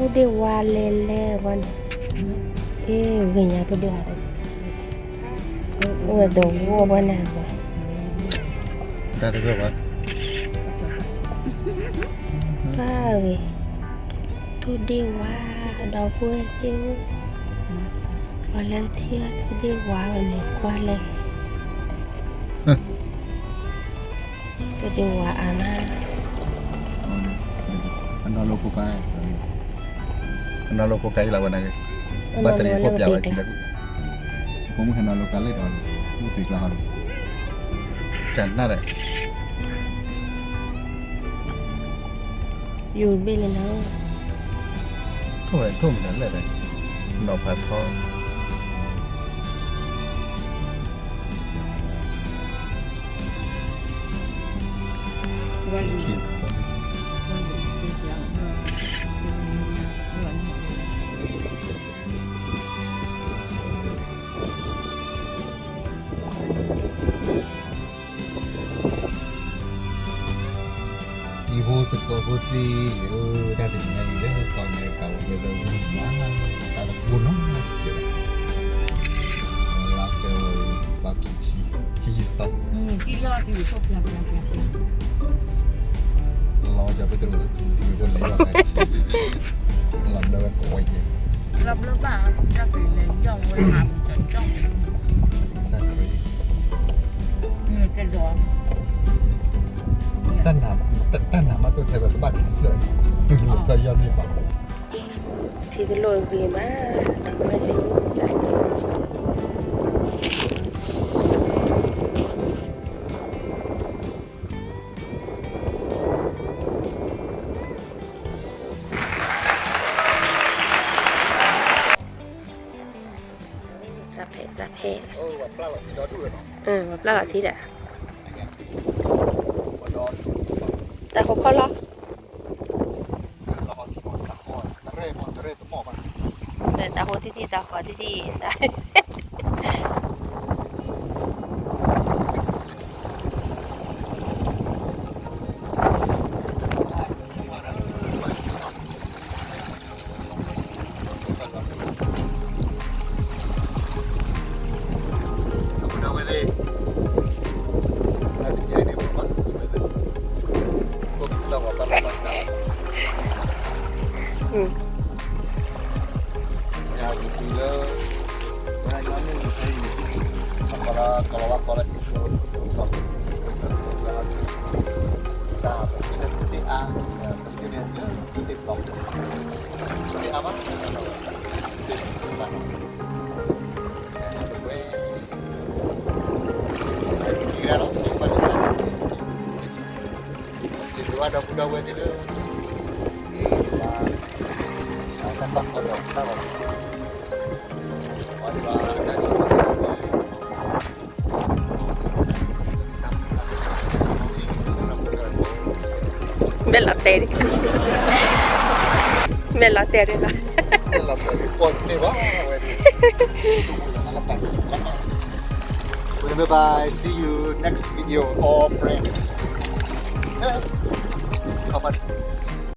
ထိၣ်ဒ့ၣ်ဝါလဲၤလဲၤဝဲန့ၣ်, ဟ့ၣ်ဂ့ၤညါထိၣ်ဒ့ၣ်ဝါ, အိၣ်ဝဲတဂီၢ်ဘၣ်နၤဘၣ်, တၢ်တဂၢၢ်ဘၣ်, ပၢ်ဂ့ၤ, ထိၣ်ဒ့ၣ်ဝါ, ဒီပုၢ်ဝဲၢ်သ့ၣ်ဧၢ, ပှၤလၢထံၣ်ထိၣ်ဒ့ၣ်ဝါဝဲန့ၣ် ကွၢ်လဲၣ် ထိၣ်ဒ့ၣ်ဝါအါမး, အနီၢ်လိဖိကါ, အနီၢ်လိဖိကါအံၤလီၤဝဲန့ၣ်, ဘၣ်တရံးဖိပျးဝဲခံလၢ, ဖိမုၣ်ဟဲနီၢ်လိကါလၢဒီး, မုၢ်သံကျါဟီဒီး, ကနၣ်ဒီး, ယူၤဘ့ၣ်လၢနီၤ, ထိၣ်ဝဲထိၣ်မတၤလဲၣ်, နီၤဖးထီ တံၤဖိသကိးဖိသ့ၣ်ဧၢ, တၢ်တနံၤညါအံၤလၢကီၢ်အမဲရကၤ weather မး, တၢ်တပူၤနီတစဲးဘၣ်, လါ February ခံဆံသၢ, လီၤကၠီၤပတြၢၤ, လီၤဘျၢဝဲကိးဝဲက့ၤ, လီၤဘျၢဘၣ်, တၢ်ပ့ၤလဲၤယီၢ်ဝဲဟးကၠီကၠီ, တၢ်နးမးတိၢ်ထဲဘၣ်တဘၣ်ထံဖျၢၣ်, ဖျၢၣ်ယီၢ်န့ၢ်ဘၣ်, ထံတလိၣ်ဂ့ၤမး, ပျၢ်ဖဲ, ပျၢ်ဖဲ, ပျၢ်လီၤထံဒီး, တၢ်ဟိခီၣ်လီၤ, တၢ်ဟိထံထံ, တၢ်ဃီထံထံ, တၢ် မဲာ်လီၤတဲာ်, မဲာ်လီၤတဲာ်ဒ်လီၤ, မဲာ်လီၤတဲာ်ဒ်, ဘၣ်ဘၣ်, see you next video, all friends.